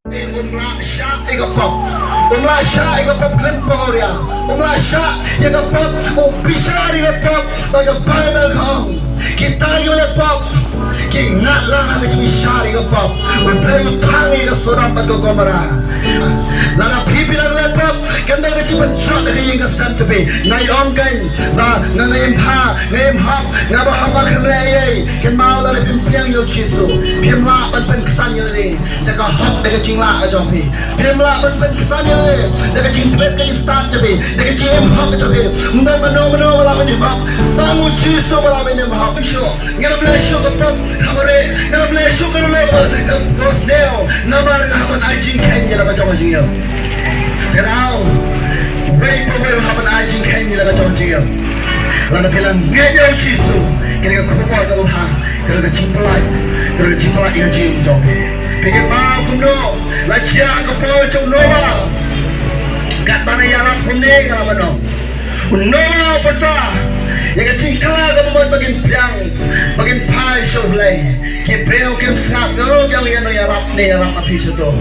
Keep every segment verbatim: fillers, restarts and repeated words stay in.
Um lah shah ïa ka pop. Um lah shah ïa ka pop khlem pang awria. Um lah shah ïa ka pop, u bishar ïa ka pop. Ba ka Baibl ka ong, kita kiba leh pop ki ngat lang ha ka jingbishar ïa ka pop. U Blei u thang ïa ka Sodom bad ka Gomorrah. Lada phi phi dang leh pop, kan don ka jingpynjot ha ka ïing ka sem jong phi. Nga ong kein ba nga, nga im ha, nga im hok, nga ba hok, nga khlem leh ei ei. Kynmaw, lada phim pdiang ïa u Jisu, phim lah ban pynksan ïa lade da ka hok, da ka jinglah ka jong phi. Phim lah ban pynksan ïa lade da ka jingpeit ka jingstad jong phi, da ka jingim hok jong phi. Ym don mano mano ba lah ban im hok, tang u Jisu ba lah ban im hok. Shuh, ngan ym leh shuh ka pop kaba rieh, ngan ym leh shuh ka lok ba ka sniew, namar nga hap ban ai jingkheiñ ïa la ka jong ka jingim. Ka daw, wei pa wei u hap ban ai jingkheiñ ïa la ka jong ka jingim. Lada phi la ngeit ïa u Jisu, kane ka khubor kaba bha, kane ka jingpyllait, kane ka jingpyllait ïa ka jingim jong phi. Phi kynmaw kumno la jia ka por jong u Noah? Katba nga ïalap kumne nga la ban ong, u Noah u pyrta ïa ka jingkylla kaba mut ba kin pdiang, ba kin phai sha U Blei. Ki briew kim sngap, ki ong, ïa ngi ïalap ne ïalap ma phi sha to.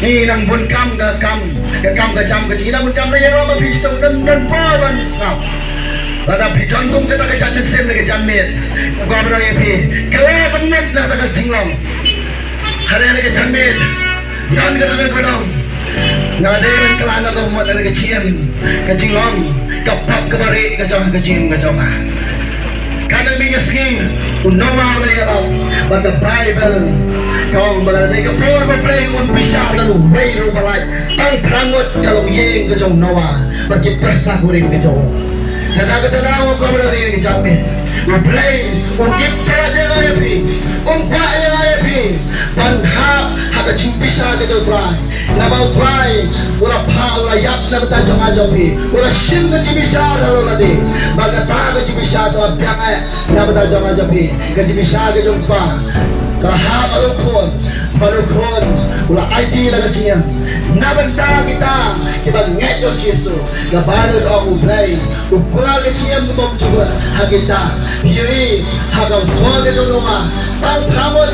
Ngi nang bun kam ka kam, ka kam ka jam ka jingim, nang bun kam ne ïalap ma phi sha to, nang, nang por ban sngap. Lada phi don kum kata ka jait mynsiem ne ka janmiet, nga kwah ban ong ïa phi, kylla kumne na kata ka jinglong. Hynrei na ka janmiet, don kata ka dong. Nga dei ban kylla na ka mut na ka jingim, ka jinglong, ka pop kaba rieh ka jong ka jingim ka jong nga. Ka dang dei ka sngi u Noah u la ïalap, bad ka Baibl ka ong ba la dei ka por ba Blei un bishar ïa uwei ruh uba lait. Tang phra ngut ka longïing ka jong u Noah bad ki pyrsa kurim ka jong u. Te na kata ka daw ko ba la ri ka jingim, U Blei u ïeit palat ïa nga ïa phi, um kwah ïa nga ïa phi ban hap ha ka jingbishar ka jong U Trai. Naba U Trai u la phah, u la ïap na bynta jong nga jong phi, u la shim ka jingbishar halor lade. Bad kata ka jingbishar ka la biang eh na bynta jong nga jong phi. Ka jingbishar ka jong U Kpa ka la hap ha u Khun, bad u Khun u la aiti ïa la ka jingim na bynta kita kiba ngeit ïa u Jisu. Ka Baibl ka ong U Blei u kular ka jingim kaba bymjukut ha kita. Phi ïohi ha ka por ka jong u Noah, tang phra ngut